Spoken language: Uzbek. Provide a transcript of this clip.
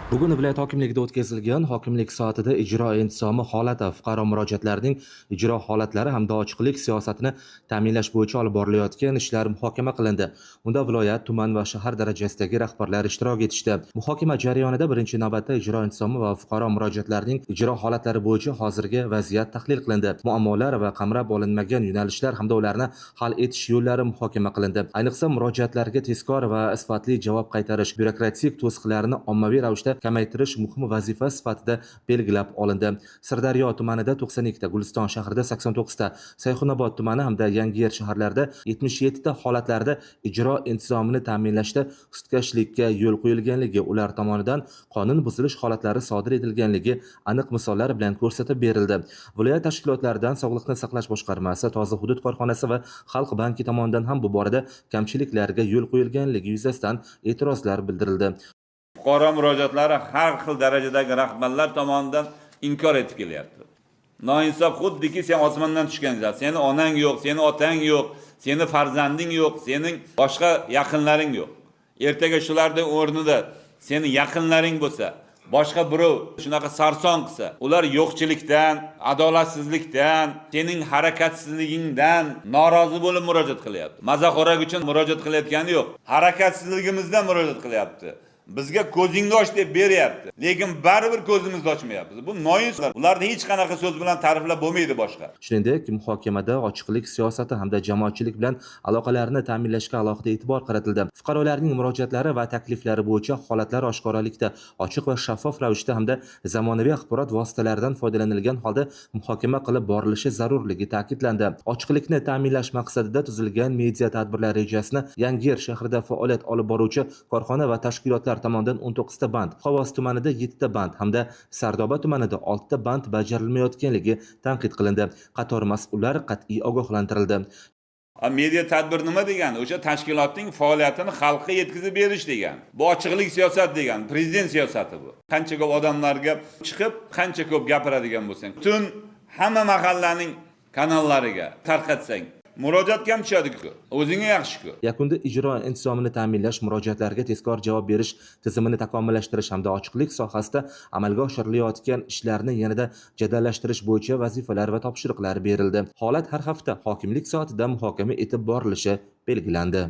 Bugun viloyat hokimligida o'tkazilgan hokimlik soatida ijro intizomi holati, fuqaro murojaatlarining ijro holatlari hamda ochiqlik siyosatini ta'minlash bo'yicha olib borilayotgan ishlar muhokama qilindi. Unda viloyat, tuman va shahar darajasidagi rahbarlar ishtirok etishdi. Muhokama jarayonida birinchi navbatda ijro intizomi va fuqaro murojaatlarining ijro holatlari bo'yicha hozirgi vaziyat tahlil qilindi. Muammolar va qamrab olinmagan yo'nalishlar hamda ularni hal etish yo'llari muhokama qilindi. Ayniqsa, murojaatlarga tezkor va sifatli javob qaytarish, byurokratik to'siqlarni ommaviy ravishda kamaytirish muhim vazifa sifatida belgilab olindi. Sirdaryo tumanida 92 ta, Guliston shahrida 89 ta, Sayxunobod tumani hamda Yangiyer shaharlarida 77 ta holatlarda ijro intizomini ta'minlashda sustkashlikka yo'l qo'yilganligi, ular tomonidan qonun buzilish holatlari sodir etilganligi aniq misollar bilan ko'rsatib berildi. Viloyat tashkilotlaridan Sog'liqni saqlash boshqarmasi, Toza hudud korxonasi va Xalq banki tomonidan ham bu borada kamchiliklarga yo'l qo'yilganligi yuzasidan e'tirozlar bildirildi. Fuqaro murojaatlari har xil darajadagi rahbarlar tomonidan inkor etib kelyapti. Noinsof, xuddiki sen osmondan tushgansan. Seni onang yo'q, seni otang yo'q, seni farzanding yo'q, sening boshqa yaqinlaring yo'q. Ertaga shularning o'rnida seni yaqinlaring bo'lsa, boshqa birov shunaqa sarson qilsa, ular yo'qchilikdan, adolatsizlikdan, sening harakatsizligingdan norozi bo'lib murojaat qilyapti. Mazaxo'rak uchun murojaat qilayotgani yo'q. Harakatsizligimizdan murojaat qilyapti. Bizga ko'zingni och deb beryapti. Lekin baribir ko'zimizni ochmayapmiz. Bu noinsof. Ularni hech qanaqa so'z bilan ta'riflab bo'lmaydi boshqa. Shuningdek, muhokamada ochiqlik siyosati hamda jamoatchilik bilan aloqalarni ta'minlashga alohida e'tibor qaratildi. Fuqarolarning murojaatlari va takliflari bo'yicha holatlar oshkoralikda, ochiq va shaffof ravishda hamda zamonaviy axborot vositalaridan foydalanilgan holda muhokama qilib borilishi zarurligi ta'kidlandi. Ochiqlikni ta'minlash maqsadida tuzilgan media tadbirlar rejasini Yangiyer shahrida faoliyat olib boruvchi korxona va tashkilotlar tomonidan 19 ta band, Xovos tumanida 7 ta band hamda Sardoba tumanida 6 ta band bajarilmayotganligi tanqid qilindi. Qator mas'ullar qat'iy ogohlantirildi. Media tadbir nima degani? O'sha tashkilotning faoliyatini xalqqa yetkazib berish degani. Bu ochiqlik siyosat degani, prezident siyosati bu. Qancha ko'p odamlarga chiqib, qancha ko'p gapiradigan bo'lsang, butun hamma mahallaning kanallariga tarqatsang, murojaat kam tushadi-ku. O'zingga yaxshi-ku. Yakunda ijro intizomini ta'minlash, murojaatlarga tezkor javob berish tizimini takomillashtirish hamda ochiqlik sohasida amalga oshirilayotgan ishlarni yanada jadallashtirish bo'yicha vazifalar va topshiriqlar berildi. Holat har hafta hokimlik soatida muhokama etib borilishi belgilandi.